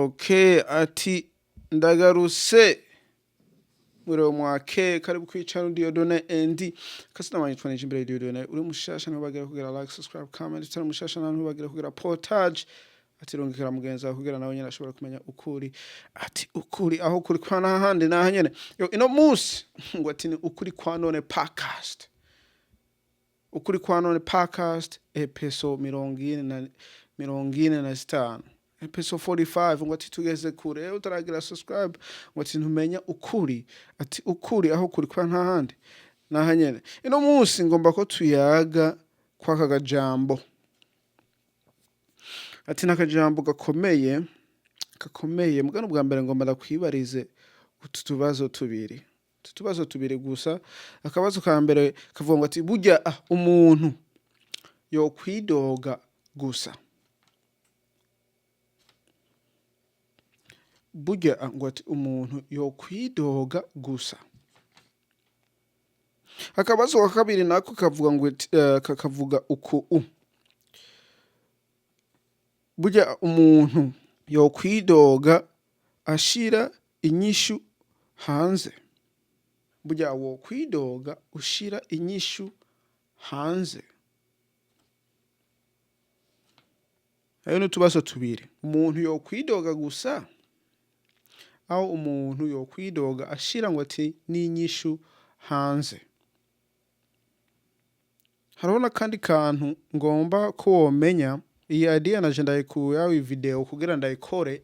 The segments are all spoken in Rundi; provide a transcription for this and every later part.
Okay, ati ndagarutse mwiriwe mwake karibu kwicara Dieudonné and kasina wanyu twanije imbere Dieudonné. Uri mushasha ntubagira kugira like, subscribe, comment. Utari mushasha nawe ntubagira kugira partage, ati rungikira mugenzi wawe kugira nawe nyene ashobora kumenya ukuri, ati ukuri aho kuri kwa nahandi naha nyene. Yo, ino munsi ngo ati ni Ukuri kwa None podcast, Ukuri kwa None podcast, episode 45, episode 45. Ngo ati tugeze kure. Utaragira subscribe, ngo ati ntumenya ukuri, ati ukuri aho kuri kwa ntahandi naha nyene. Ino munsi ngomba ko tuyaga kwaka kajambo, ati nakajambo gakomeye gakomeye. Mugano bwa mbere ngomba ndakwibarize utu tubazo tubiri, utu tubazo tubiri gusa. Akabazo ka mbere kavuga ngo ati burya umuntu yokwidoga gusa? Burya ngo ati umuntu yokwidoga gusa? Akabazo ka kabiri nako kavuga ngo kakavuga uku: burya umuntu yokwidoga ashira inyishu hanze? Burya wokwidoga ushira inyishu hanze? Ayo ni utubazo tubiri. Umuntu yokwidoga gusa, aho umuntu yokwidoga ashira ngo ati n'inyishu hanze. Hariho n'akandi kantu ngomba ko womenya. Iyi idea naje ndayikuye aho, iyi video kugira ndayikore,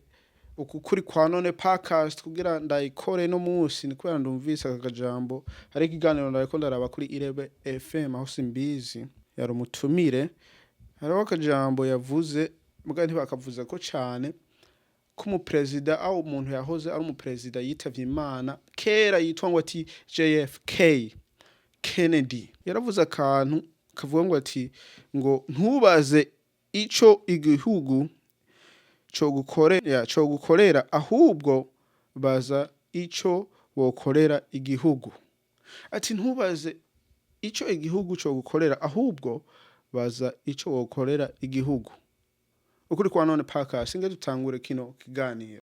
uku Kuri kwa None podcast kugira ndayikore no munsi ni kubera ndumvise aka kajambo. Hari ikiganiro ndariko ndaraba kuri Irebe FM, aho Simbizi yari umutumire. Hariho akajambo yavuze, muga ntibakavuze ko cane, ko umuperezida, aho umuntu yahoze ari umuperezida yitavye Imana kera yitwa ngo ati JFK Kennedy, yaravuze akantu kavuga ngo ati ngo ntubaze ico igihugu co gukorera, ahubwo baza ico wokorera igihugu. Ati ntubaze ico igihugu co gukorera, ahubwo baza ico wokorera igihugu. Ukuri kwa None podcast, inge dutangure kino kiganiro.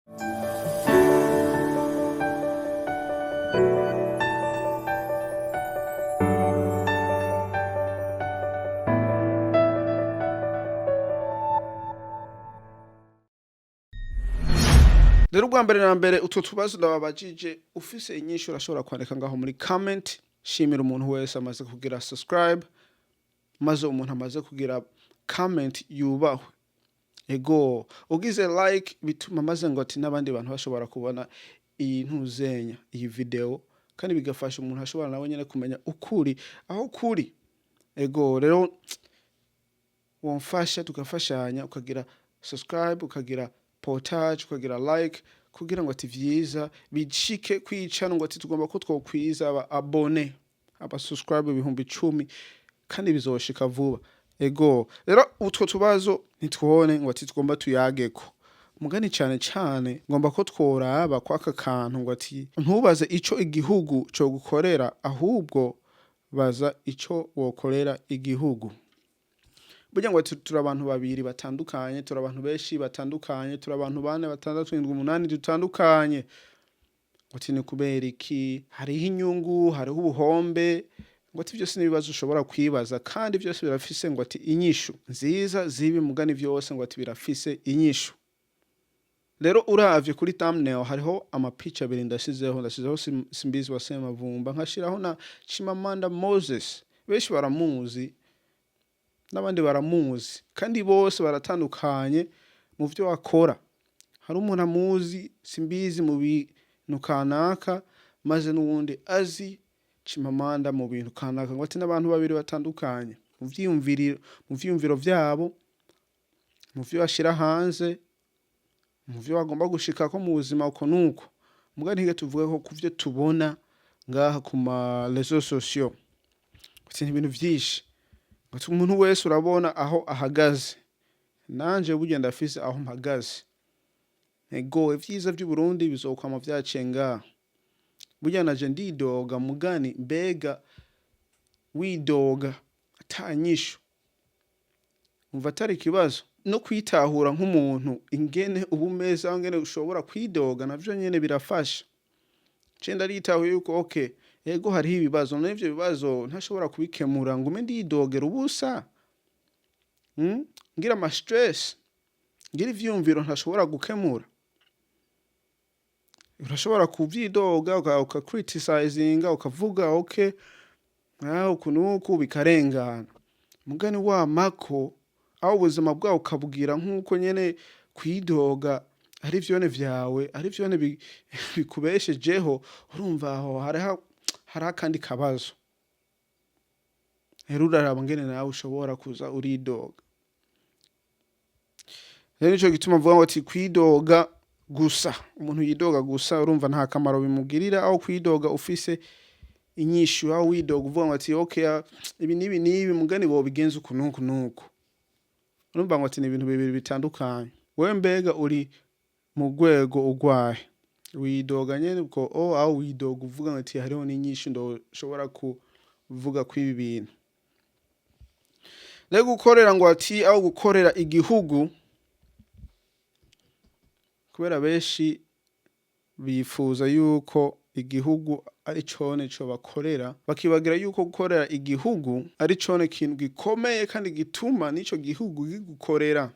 Rero ubwa mbere na mbere utwo tubazo ndababajije, ufise inyishu urashobora kwandika ngaho muri comment. Shimira umuntu wese amaze kugira subscribe, maze umuntu amaze kugira comment yubahwe. Ego, ugize like bituma maze ngo ati n'abandi bantu bashobora kubona iyi ntuzenya, iyi video, kandi bigafasha umuntu ashobora nawe nyene kumenya ukuri aho kuri. Ego, rero womfasha tugafashanya, ukagira subscribe, ukagira partage, ukagira like, kugira ngo ati vyiza bishike kwicana. Ngo ati tugomba ko twokwiza aba abonnés, aba subscribe 10,000, kandi bizoshika vuba. Ego, rero utwo tubazo ntitwone ngo ati tugomba tuyageko mugani. Cane cane ngomba ko tworaba kwaka kantu ngo ati ntubaze ico igihugu co gukorera, ahubwo baza ico wokorera igihugu. Burya ngo ati turi abantu babiri batandukanye, turi abantu benshi batandukanye, turi abantu bane, batandatu, indwi, umunani dutandukanye. Ngo ati ni kubera iki? Hariho inyungu, hariho ubuhombe. Ngo ati vyose n'ibibazo ushobora kwibaza, kandi vyose birafise ngo ati inyishu nziza zibi, mugani vyose ngo ati birafise inyishu. Rero uravye kuri thumbnail hariho amapica abiri ndashizeho Simbizi wa Semavumba, nkashiraho na Chimamanda Moses. Benshi baramuzi n'abandi baramuzi, kandi bose baratandukanye mu vyo bakora. Hari umuntu amuzi Simbizi mu bintu kanaka, maze n'uwundi azi Chimamanda mu bintu kanaka. Ngo ati n'abantu babiri batandukanye mu vyiyumviro vyabo, mu vyo bashira hanze, mu vyo bagomba gushikako mu buzima, uko nuko. Muga ntige tuvuge ko kuvyo tubona ngaha ku ma réseaux sociaux, ati ibintu vyinshi, ngo ati umuntu wese urabona aho ahagaze. Nanje burya ndafise aho mpagaze. Ego, ivyiza vy'u Burundi bizokwama vyaciye ngaha. Burya naje ndidoga, mugani mbega widoga ata nyishu, umva atari ikibazo? No kwitahura nk'umuntu ingene uba umeze, aho ingene ushobora kwidoga, navyo nyene birafasha. Je ndaritahuye yuko, okay, ego hariho ibibazo, none ivyo bibazo ntashobora kubikemura ngume ndidogera ubusa, Ngira ama stress, ngira ivyiyumviro ntashobora gukemura. Urashobora kuvyidoga, uka criticizinga, ukavuga okay, uku nuku, bikarengana. Mugani wamako aho ubuzima bwawe ukabwira nk'uko nyene kwidoga ari vyone vyawe, ari vyone bikubeshejeho, urumva aho hariho akandi kabazo. Rero uraraba ngene nawe ushobora kuza uridoga. Rero nico gituma mvuga ngo ati kwidoga gusa, umuntu yidoga gusa, urumva nta kamaro bimugirira, aho kwidoga ufise inyishu, aho widoga uvuga ngo ati okay, ibi n'ibi n'ibi, mugani bobigenza uku nuku nuku. Urumva ngo ati ni ibintu bibiri bitandukanye. Wewe mbega uri mu rwego urwaye? Widoga nyene uko o aho widoga uvuga ngo ati hariho n'inyishu ndoshobora kuvuga kw'ibi bintu? Rero gukorera ngo ati aho gukorera igihugu, kubera benshi bifuza yuko igihugu ari cone cobakorera, bakibagira yuko gukorera igihugu ari cone kintu gikomeye kandi gituma n'ico gihugu kigukorera.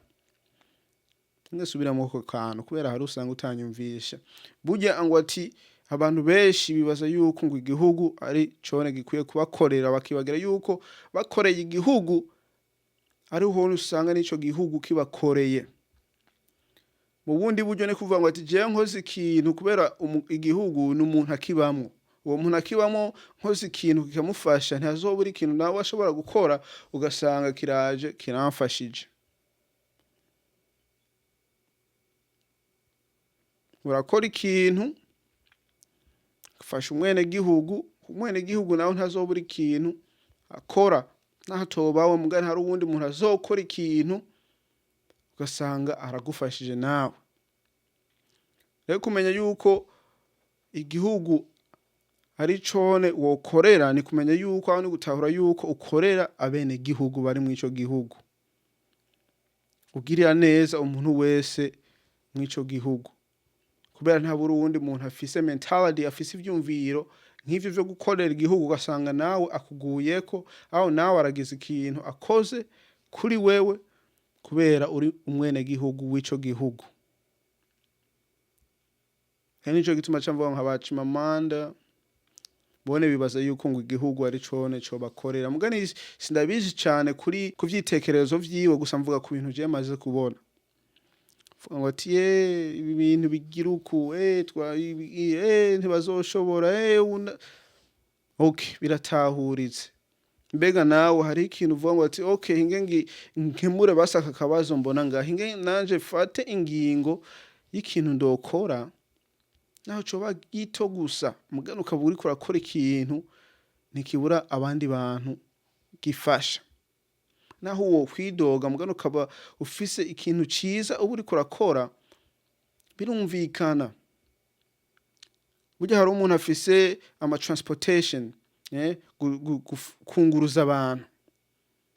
Ngasubiramo ako kantu kubera hari usanga utanyumvisha. Burya ngo ati abantu benshi bibaza yuko ngo igihugu ari cone gikwiye kubakorera, bakibagira yuko bakoreye igihugu ariho usanga n'ico gihugu kibakoreye. Mu bundi buryo ni kuvuga ngo ati jewe nkoze ikintu kubera igihugu ni umuntu akibamwo, uwo muntu akibamwo, nkoze ikintu kikamufasha, ntazobura ikintu nawe ashobora gukora, ugasanga kiraje kiramfashije. Urakora ikintu ufasha umwenegihugu, umwenegihugu nawe ntazobura ikintu akora, naho atobawe mugani hari uwundi muntu azokora ikintu, ugasanga aragufashije nawe. Rero kumenya yuko igihugu ari cone wokorera ni kumenya yuko aho ni gutahura yuko ukorera abenegihugu bari mw'ico gihugu, ugirira neza umuntu wese mw'ico gihugu, kubera ntabura uwundi muntu afise mentality, afise ivyumviro nk'ivyo vyo gukorera igihugu, ugasanga nawe akuguyeko, aho nawe aragize ikintu akoze kuri wewe kubera uri umwenegihugu w'ico gihugu. Kandi nico gituma ca mvuga nka ba Chimamanda bone bibaza yuko ngo igihugu ari cone cobakorera. Mugani sindabizi cane kuri ku vyitekerezo vyiwe, gusa mvuga ku bintu je maze kubona. Mvuga ngo ati ibi bintu bigira uku, twa ntibazoshobora, okay, biratahuritse. Mbega nawe hari ikintu uvuga ngo ati okay, hinge nkemure basi aka kabazo mbona ngaha, hinge nanje fate ingingo y'ikintu ndokora, naho coba gito gusa, mugani ukaba uriko urakora ikintu ntikibura abandi bantu gifasha. Naho wokwidoga, mugani ukaba ufise ikintu ciza uba uriko urakora, birumvikana. Burya hari umuntu afise ama transportation, kunguruza abantu,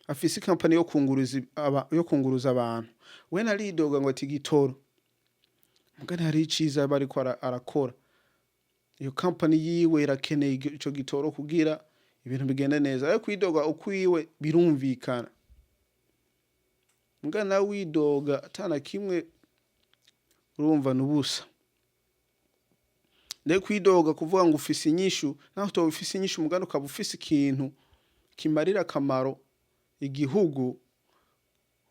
afise ikampani yo kunguruza abantu, we naridoga ngo ati gitoro, mugani hari iciza aba ariko arakora. Iyo kampani yiwe irakeneye ico gitoro kugira ibintu bigende neza. Ariko kwidoga ukwiwe birumvikana, mugani nawe widoga atana kimwe, urumva n'ubusa. Rero kwidoga kuvuga ngo ufise inyishu, naho utoba ufise inyishu, mugani ukaba ufise ikintu kimarira akamaro igihugu,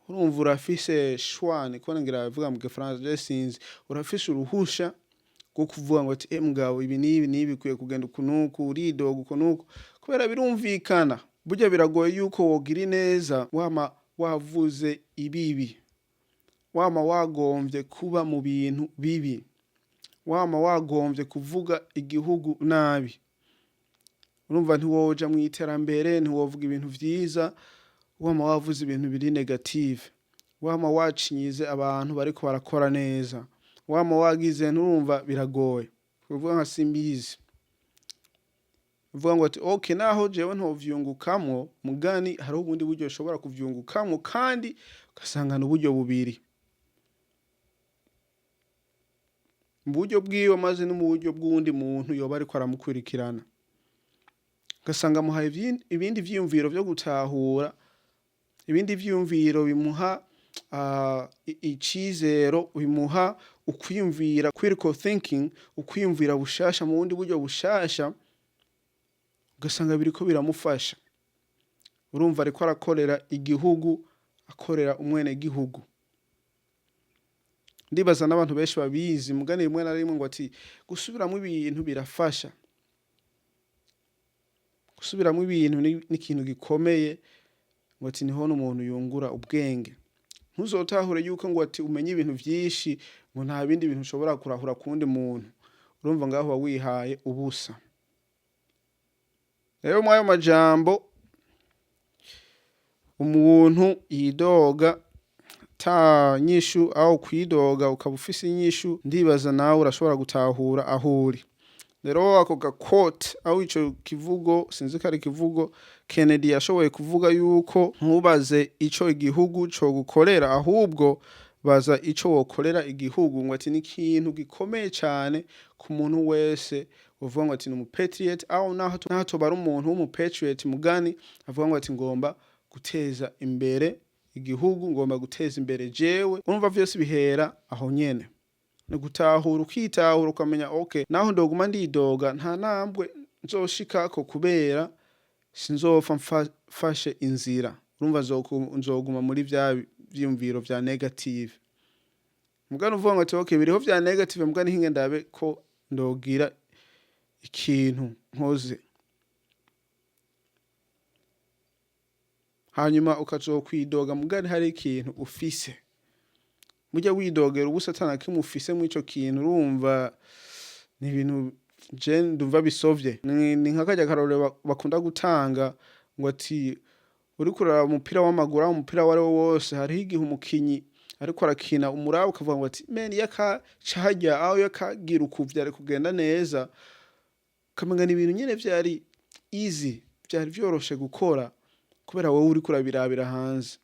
urumva urafise choix, niko ngira babivuga mu gifaransa, je sinzi, urafise uruhusha rwo kuvuga ngo ati mugabo ibi n'ibi n'ibi bikwiye kugenda uku nuku, uridoga uku nuku, kubera birumvikana. Burya biragoye yuko wogira ineza wama wavuze ibibi, wama wagomvye kuba mu bintu bibi, wama wagomvye kuvuga igihugu nabi. Urumva ntiwoja mw'iterambere, ntiwovuga ibintu vyiza wama wavuze ibintu biri negative, wama wacinyize abantu bariko barakora neza, wama wagize, nturumva biragoye. Kuvuga nka Simbizi. Uvuga ngo ati okay, naho jewe ntovyungukamwo, mugani hariho ubundi buryo ushobora kuvyungukamwo, kandi ugasanga ni uburyo bubiri, mu buryo bwiwe maze no mu buryo bw'uwundi muntu yoba ariko aramukurikirana, ugasanga amuhaye ibindi vyiyumviro vyo gutahura, ibindi vyiyumviro bimuha icizero, bimuha ukwiyumvira, critical thinking, ukwiyumvira bushasha mu bundi buryo bushasha, ugasanga biriko biramufasha. Urumva ariko arakorera igihugu, akorera umwenegihugu. Ndibaza n'abantu benshi babizi, mugani rimwe na rimwe ngo ati gusubiramwo ibintu birafasha. Gusubiramwo ibintu ni ikintu gikomeye, ngo ati niho n'umuntu yungura ubwenge. Ntuzotahure yuko ngo ati umenye ibintu vyinshi ngo nta bindi bintu ushobora kurahura kuwundi muntu. Urumva ngaho uba wihaye ubusa. Rero mwayo majambo, umuntu yidoga ata nyishu, aho kwidoga ukaba ufise inyishu, ndibaza nawe urashobora gutahura aho uri. Rero ako ga quote, aho ico kivugo, sinzi ko ari ikivugo Kennedy yashoboye kuvuga yuko ntubaze ico igihugu cogukorera, ahubwo baza ico wokorera igihugu, ngo ati ni ikintu gikomeye cane ku muntu wese uvuga ngo ati ni umu patriot, aho naho toba ari umuntu w'umu patriot, mugani avuga ngo ati ngomba guteza imbere igihugu, ngomba guteza imbere jewe. Urumva vyose bihera aho nyene, ni gutahura, ukitahura, ukamenya okay, naho ndoguma ndidoga nta ntambwe nzoshikako, kubera sinzopfa mfashe inzira. Urumva nzoguma muri vya vyiyumviro vya negative. Mugani uvuga ngo ati okay, biriho vya negative, mugani hinge ndabe ko ndogira ikintu nkoze, hanyuma ukazokwidoga mugani hari ikintu ufise. Mujya widogera ubusa ata na kimwe ufise mw'ico kintu, urumva ni ibintu je ndumva bisovye. Ni nka karya karorero bakunda gutanga ngo ati uriko uraraba umupira w'amaguru, aho umupira uwariwo wose, hariho igihe umukinyi ariko arakina umuraba ukavuga ngo ati men, iyo akaca harya, aho iyo akagira uku vyari kugenda neza, ukamenga ni ibintu nyene vyari easy, vyari vyoroshe gukora, kubera wowe uriko urabirabira hanze.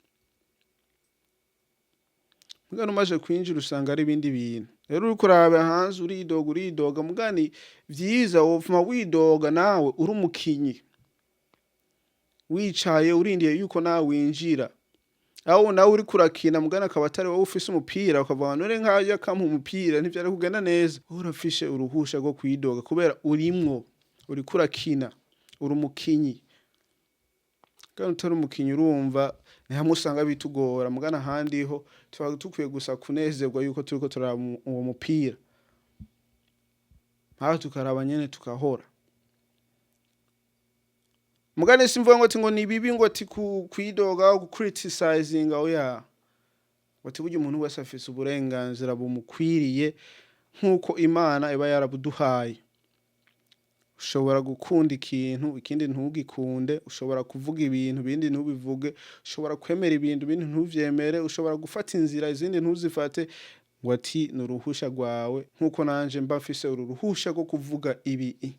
Mugani umaze kwinjira usanga ari ibindi bintu. Rero uriko urarabira hanze uridoga, uridoga, mugani vyiza wopfuma widoga nawe uri umukinyi, wicaye urindiye yuko nawe winjira, aho nawe uriko urakina mugani akaba atari wowe ufise umupira, ukavuga none nkayo akampa umupira ntivyari kugenda neza. Wowe urafise uruhusha rwo kwidoga kubera urimwo, uriko urakina, uri umukinyi. Kandi utari umukinyi, urumva ni hamwe usanga bitugora, mugani ahandi ho tuba dukwiye gusa kunezerwa yuko turiko turaraba uwo mupira, aho tukaraba nyene tukahora. Mugani simvuga ngo ati ngo ni bibi ngo ati kwidoga, gucriticizinga, oya. Ngo ati burya umuntu wese afise uburenganzira bumukwiriye nk'uko Imana iba yarabuduhaye. Ushobora gukunda ikintu, ikindi ntugikunde, ushobora kuvuga ibintu, ibindi ntubivuge, ushobora kwemera ibintu, ibindi ntuvyemere, ushobora gufata inzira, izindi ntuzifate, ngo ati ni uruhusha rwawe, nk'uko nanje mba mfise uru ruhusha rwo kuvuga ibi.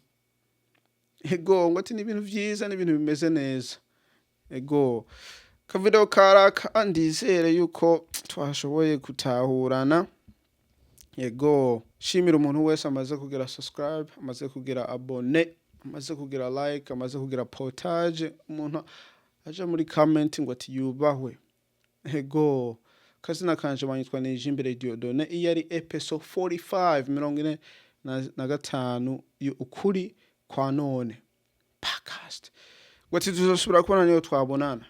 Ego, ngo ati ni ibintu vyiza, ni ibintu bimeze neza. Ego, kavideo karaka, ndizere yuko twashoboye gutahurana. Ego, shimira umuntu wese amaze kugira subscribe, amaze kugira abonné, amaze kugira like, amaze kugira partage, umuntu aja muri comment ngo ati yubahwe. Ego, kazina kanje banyitwa Nijimbere Dieudonné, iyo ari episode 45, 45 ukuri kwa none podcast. Ngo ati tuzosubira kubona niyo twabonana.